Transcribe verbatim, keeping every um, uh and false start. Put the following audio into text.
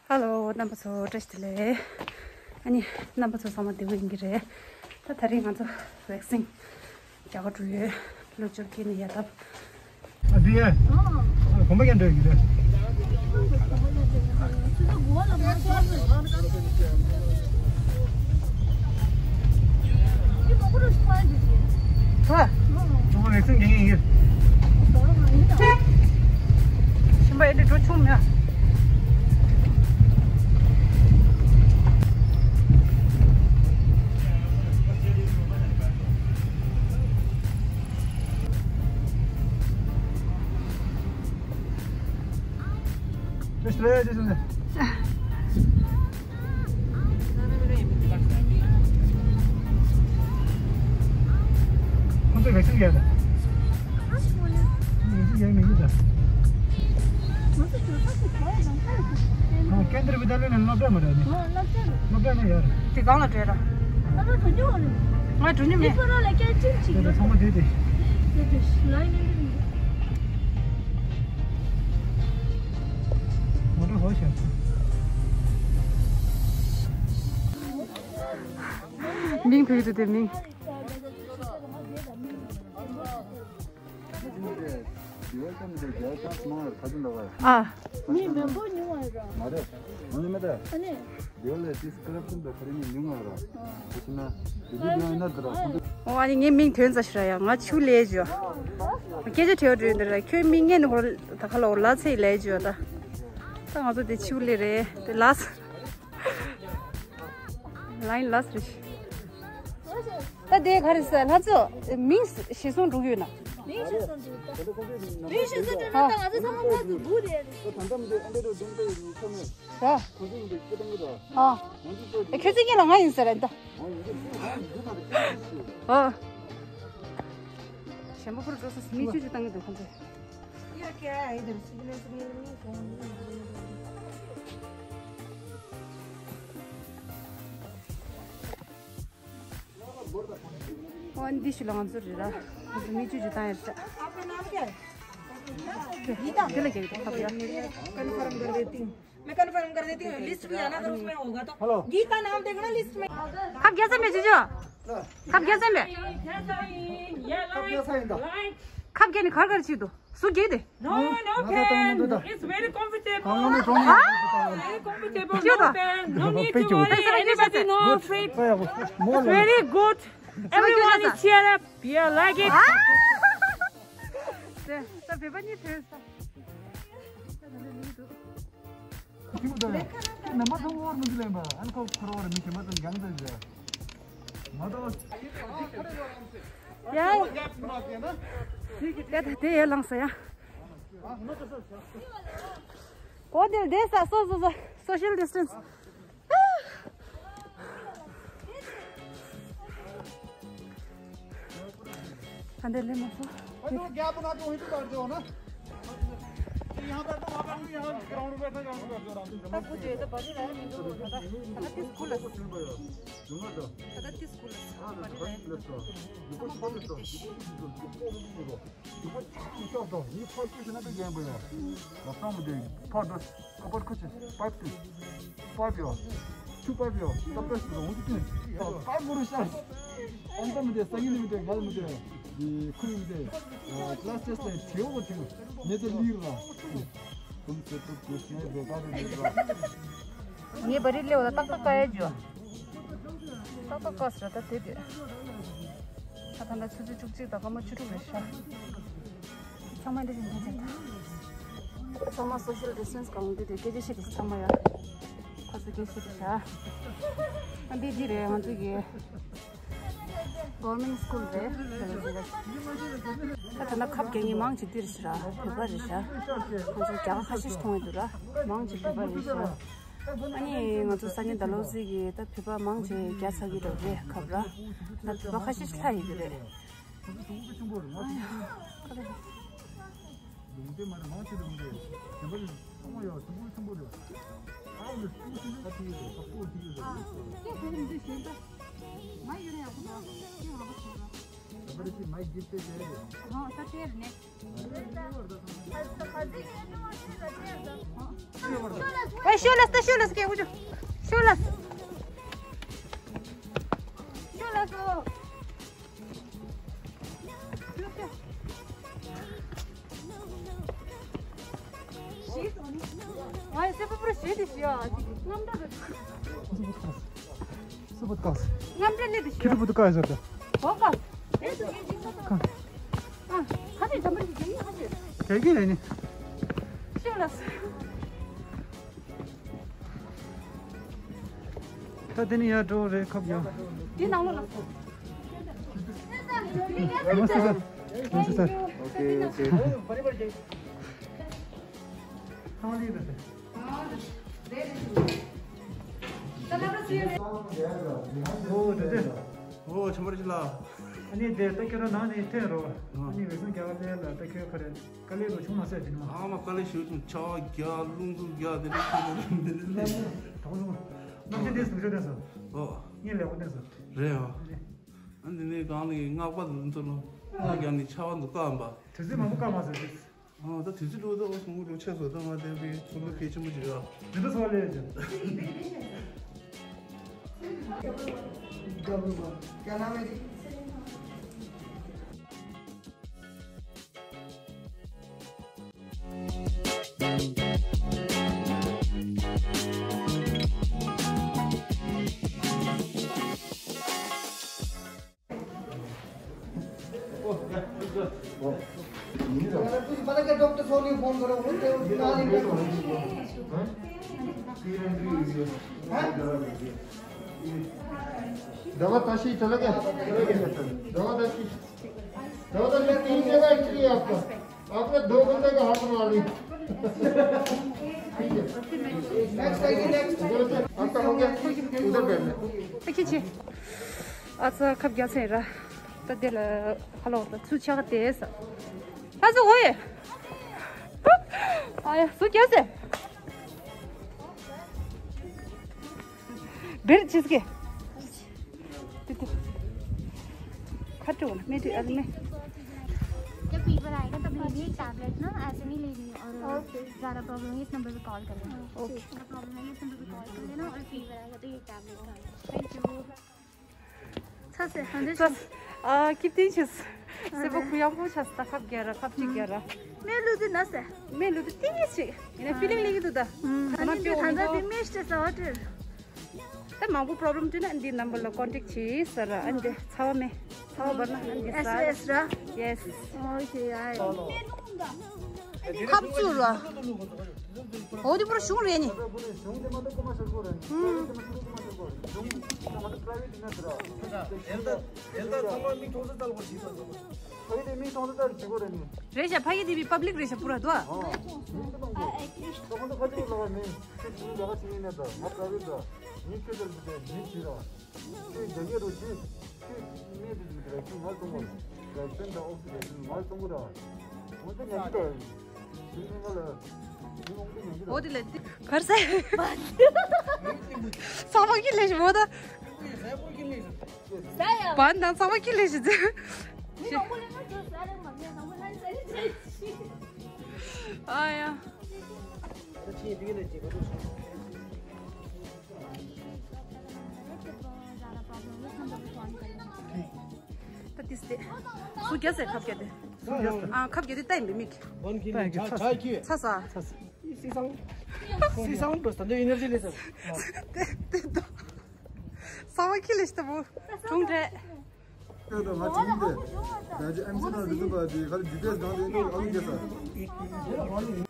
ཧེ་ལོ། རྣམ་པ་ཚོ་བཀྲ་ཤིས་བདེ་ལེགས། ཨ་ནི་རྣམ་པ་ཚོ་ཚང་མ་བདེ་པོ་ཡིན་གྱི་རེད། ད་དེ་རིང་ང་ཚོ་ཝེག་སིན་རྒྱག་ག་འགྲོ་ཡོད། ལོ་བཅོ་བརྒྱད་ནས་ཡར་ལྟ། ཨ་འདི་ཡ། ཨ་གོམ་པ་རྒྱག་འགྲོ་ཡོད་ཀྱི་རེད། ཧ། ཁོང་ཝེག་སིན་རྒྱག་མཁན་ཡིན། ཞིམ་པ་ཨེ་འདྲ་འགྲོ་ཆུང་མེད། ཁོང་ཚོས་ཝེག་སིན་རྒྱག་དང་། ཝེག་སིན་རྒྱག་མི་འདུག་ད། ཁོང་ཀེན་དྲ་བི་དྱ་ལ་ནས་སློབ་གྲྭ་མ་རེད་ནི། སློབ་གྲྭ་ནས་ཡོད་རེད། དེ་གང་ལ་འགྲོ་ར། ང་འགྲོ་མྱོང་མེད། དེ་ཚང་མ་དུས་དེ། མོ་ཊ་ཧོ་ཤ། མིང་བོད་དུ་དེ་མིང་། ཨ། མི་མང་པོ་ཉུང་བ་ར། མ་རེད། ང་ནི་མེད་ད། ཨ་ནི། འོ་ཨ་ནི་ངའི་མིང་དོན་ཙམ་ཞིག་ར་ཡ། ང་ཆུ་ལས་ཇོ། སྐད་ཆ་དྲི་བ་དྲིས་འདི་ར། ཁྱོད་མིང་ངན་ཧོར་ད་ཁ་ལ་འོ་ལ་ཚེ་ལས་ཇོ་ད། ད་ང་ཚོ་དེ་ཆུ་ལས་རེད་དེ་ལ། ལ་ཡིན་ལ་སི་རེད། ད་དེ་ག་རེ་ཟེར་ལྷ་ཚོ་མིང་ཞེ་སོང་འགྲོ་གི་ཡོད་ན། མིང་ཞེ་སོང་འགྲོ་གི་ད། མིང་ཞེ་སོང་འགྲོ་ན་ད་ང་ཚོ་ཚང་མ་ཕར་དུ་སྒུག་རེད། ད། ཨ། ཨེ་ཁྱོད་ཚོ་ངེད་ལ་ང་ཡིན་ཟེར་རེད་ད། ཨ། གཞན་པ་ཁུར་འགྲོ་ས་མི་ཆུ་ཆུ་བཏང་གི་འདུག་ཁོང་ཚོས། ཨོ་འདི་ཞུ་ལ་ང་ཚོ་རེད་ར། ང་ཚོ་མི་ཆུ་ཆུ་བཏང་ཡོད་ས། འདི་ལ་རྒྱག་གི་འདུག་ཁ་བ་ཡ། मैं कन्फर्म कर देती हूँ। मैं कन्फर्म कर देती हूँ। लिस्ट भी आना अगर उसमें होगा तो। हेलो। गीता नाम देखना लिस्ट में। खप गया से मैं जीजो। खप गया से मैं। खप गया से इंदा। खप गया नहीं घर घर चीदो। सु गए दे। No, no pain. It's very comfortable. Very comfortable. No pain. No need to worry. Anybody, no afraid. It's very good. Everyone is cheer up. Yeah, like it. 네, 자, 배반이 되었어. ཁྱིམ་དུ་ནམ་པ་ཚང་བོར་མི་འདུག་ལེན་པ། ཨན་ཁོ་ཁོ་རོ་བར་མི་ཁྱིམ་པ་ཚང་རྒྱང་ཚད་ཟེར། མ་གཏོགས། ཡ། ཡ་ད་དེ་ཡ་ལངས་ས་ཡ། གོ་དེ་བསྡད་ས། སོ་སོ་སོ། སོ་ཤལ་ཌི་སི་ཊན་སི། हाँ, दिल्ली में तो। भाई, तुम गैप बना के वहीं पे बैठ जाओ ना। यहाँ बैठो, वहाँ बैठो, यहाँ ग्राउंड में बैठो, ग्राउंड में बैठ जाओ आराम से। सब कुछ है, तो बड़ी रहे, नहीं तो पता, पता किस स्कूल है। पता किस स्कूल है। बड़ी रहे। ཕར་ཕྱོགས་ཤིག་ན་དེ་རྒན་པོ་ཡ། ལ་སང་མི་དེ་ཕར་འགྲོ། ཁ་པར་ཁུ་ཆེ་པར་ཏི། པར་ཡོ། ཆུ་པར་ཡོ། ད་པར་ཞིག་རོ་འུ་ཏི། ད་པར་མོ་རུ་ཤར། ཨན་ཏ་མི་དེ་སང་ཉིན་མི་དེ་གལ་མི་དེ། དེ་ཁུ་མི་དེ། ཀླ་སི་ཊེ་སི་དེ་བྲེའུ་བོ་དེ། ངེད་དེ་ལིར་ར། ཁུམ་སེ་ཏུ་ཀུ་ཤི་ནེ་བེ་ག་རེ་ལིར་ར། ངའི་བ་རི་ལེའུ་ལ་ཏག་ཏག་ཀ་ཡ་ཇོ། ཏག་ཏག་ཀ་སི་ར་ད་དེ་དེ། ད་ད་ད་ཆུ་ཚོད་བཅུ་གཅིག་དང་སྐར་མ་བཅུ་དྲུག་རེད་ཤག་ཚང་མ་འདི་བཞིན་འདི་བཞིན། ཚང་མ་སོ་ཤལ་ཌི་སི་ཊན་སི་གང་འདི་དེ་སྐད་ཆ་བཤད་དེ་ཚང་མ་ཡ། ཁ་སོ་སྐད་བཤད་དེ་ཤག་ཨ་འདི་འདི་རེད་ང་ཚོ་གི། གོ་ཝར་མེན་ཊི་སི་ཀུལ་རེད། ད་ད་ལྟ་ཁབ་རྒྱག་མཁན་མང་ཆེ་འདི་རེད་ཤག་བོད་པ་རེད་ཤག་ཁོང་ཚོ་རྒྱ་གར་ཁ་ཤས་ཤིག་མཐོང་ཡོད་འདུག་ར། མང་ཆེ་བོད་པ་རེད་ཤག་ཨ་ནི་ང་ཚོ་སང་ཉིན་ཌལ་ཧོ་ཟི་གི་ད་བོད་པ་མང་ཆེ་རྒྱག་ཚར་གྱི་འདུག་རེད་ཁབ་ར། ད་བོད་པ་ཁ་ཤས་ཤིག་ལྷག་ཡོད་ཀྱི་རེད། ཨ་ཡ། ཁ་རེད། ཨེ། ཤོ་ལ་སྟེ། ཤོ་ལ་སྐད་འུ་ཅུ། ཤོ་ལ། ཤོ་ལ་སོ། ང་ཡི་སེ་པ་པུ་ར་ཞེ་དེ་ཞིག་ཨ། རྔམ་འདྲ་གི། སུ་བུད་ཀ། རྔམ་འདྲ་ལེ་དེ་ཞིག་ཁྱི་རུ་བུད་ཀ་ཟེར་ཏེ། ཧོ་ཀ། ཨ། ཁ་ཅིག་འཇམ་པོ་ཞིག་རྒྱག་ཡིན་ཁ་ཅིག་རྒྱག་གི་རེད་ནི། ཤོ་ལ་སོ། ད་དེ་ནི་ཡར་འགྲོ་རེད་ཁབ་ཡང་། འདི་ནང་ལོགས་ལ། ལོངས་སུ་ཟ། ལོངས་སུ་ཟ། ཨོ་ཁེ་ཨོ་ཁེ། ཨོ་དེ་དེ། ཨོ་ཆམ་པ་རེད་ལ། ཨ་ནི་དེ་ད་ཁྱོད་རང་ནང་ནས་ཐོན་རོགས། ཨ་ནི་འོད་སྲུང་རྒྱལ་བ་ལས་ལ་ད་ཁྱོད་ཁ་རེད། དཀའ་ལས་རུ་ཆུང་མ་ཟད་དེ་ནི་མ། ཨ་མ་དཀའ་ལས་ཞུ་ཆུང་ཆ་བ་རྒྱག་རླུང་འཚུབ་རྒྱག་དེ་ནི་ཁྱོད་ནི་འདི་ནི་ལ། དོགས་སོང་། ནམ་རྒྱུན་དེ་སུ་ཤོད་དེ་སོ། ཨོ། ངས་ལེགས་པོ་དེ་སོ། རེད་ཨ། ཨ་འདི་ནི་གང་ལ་སྔགས་པ་འདི་ཚོ་ལོ། སྔགས་རྒྱག་ནི་ཆ་བ་འདུག་བཀག་འམ་པ། དུས་ཚོད་མང་པོ་བཀག་མ་ཟེར་དེ། ཨ་ད་དུས་ཚོད་ལོ་ད་འོ་སོང་ལོ་ཆ་བཟོ་ད་ང་དེ་བའི་ཚོ་ལོ་གལ་ཆེན་པོ་ཅིག་ཨ། དེ་ད་ཚོ་ལས་ཅན། तुम पता क्या, डॉक्टर सोनी फोन करो, बोलते हैं, उठा नहीं। हाँ? दवा ताशी चला गया? दवा ताशी। दवा ताशी तीन जगह एक्चुअली आपका। आपने दो बंदे का हाथ मार ली। ठीक है। नेक्स्ट आइए, नेक्स्ट। आपका हो गया? उधर बैठ ले। देखिए। ཨ་ཙི་ཁབ་རྒྱག་ཚར་ར། ད་དེ་ལ་ཧ་ལོ་ད་ཚུར་ཆག་དེ་ས། ཨ་ཙི་ཝེ། ཨ་ཡ་སུ་རྒྱག་ཚར། བེར་ཅིས་ཀེ། དེ་དེ། ཁ་དྲོ་ན་མེ་དྲི་ཨ་མེ། जब फीवर आएगा तब लेनी एक टैबलेट ना, ऐसे नहीं लेनी। और ज़्यादा प्रॉब्लम है इस नंबर पे कॉल कर लेना। ओके। ज़्यादा प्रॉब्लम है इस नंबर पे कॉल कर लेना और फीवर आएगा तो ये टैबलेट खाना। Thank you. ཚ་ཚ་ཧ་འདྲ་ཚ། ཨ་ཀིབ་ཏིན་ཆུ། སེ་པོ་ཁུ་ཡང་པོ་ཆ་ས་ཁབ་རྒྱ་ར་ཁབ་ཅིག་རྒྱ་ར། མེ་ལུ་དི་ན་སེ། མེ་ལུ་དི་ཏིང་ངེ་ཅིག་ཡིན་ན་ཕི་ལིང་ལིང་གི་འདུག་ད། ཨ་ནི་འདི་ད་ད་འདི་མེ་ཤ་ས་བ་ཏྲི། ད་མང་པོ་པྲོབ་ལེམ་འདྲི་ན་འདི་ནམ་བར་ལ་ཀོན་ཊེག་བྱེད་ས་ར། ཨ་འདི་ཚ་བ་མེ། ཚ་བ་བར་ན་ཨ་འདི་ས། ཨེས་ཨེས་ར། ཡེས། ཨོ་ཁེ་ཡ། ཁབ་ཚུ་ར། འོ་དེ་པུ་ར་གཞུང་རེད་ནི། རེད་ཤག་ཕ་གི་དེ་བི་པབ་ལིག་རེད་ཤག་པུ་ར་དོ། འོ་དེ་ལས་གར་ས། ཚང་མ་ཀི་ལས་ཤི་མོ་ད། བན་དང་ཚང་མ་ཀི་ལས་ཤི་ཛི། ཨ་ཡ། ད་ཏིས་ཏེ། སུ་རྒྱ་སེ་ཁབ་རྒྱ་ཏེ། སུ་རྒྱ་སེ། ཨ་ཁབ་རྒྱ་ཏེ་ཏའི་མི་མིག་ཏའི་གི་ཚ་ས། ཚ་ས། ཚ་ས། སི་སང་། སི་སང་འགྲོ་ས་འདི་ཨེ་ནར་ཇི་ལས་ས། ཏེ་ཏེ་ཏོ། ས་བ་ཁི་ལས་ཤི་ཏ་བུ། ཁྲུང་ཏྲེ། ད་ང་ཅི་ཡིན་ཏེ། ད་ཅི་ཨེམ་སི་ན་རི་ཟུ་པ་དེ་ག་རེ་ཇི་ཏེས་གང་དེ་ཨ་ལུ་རྒྱ་ས།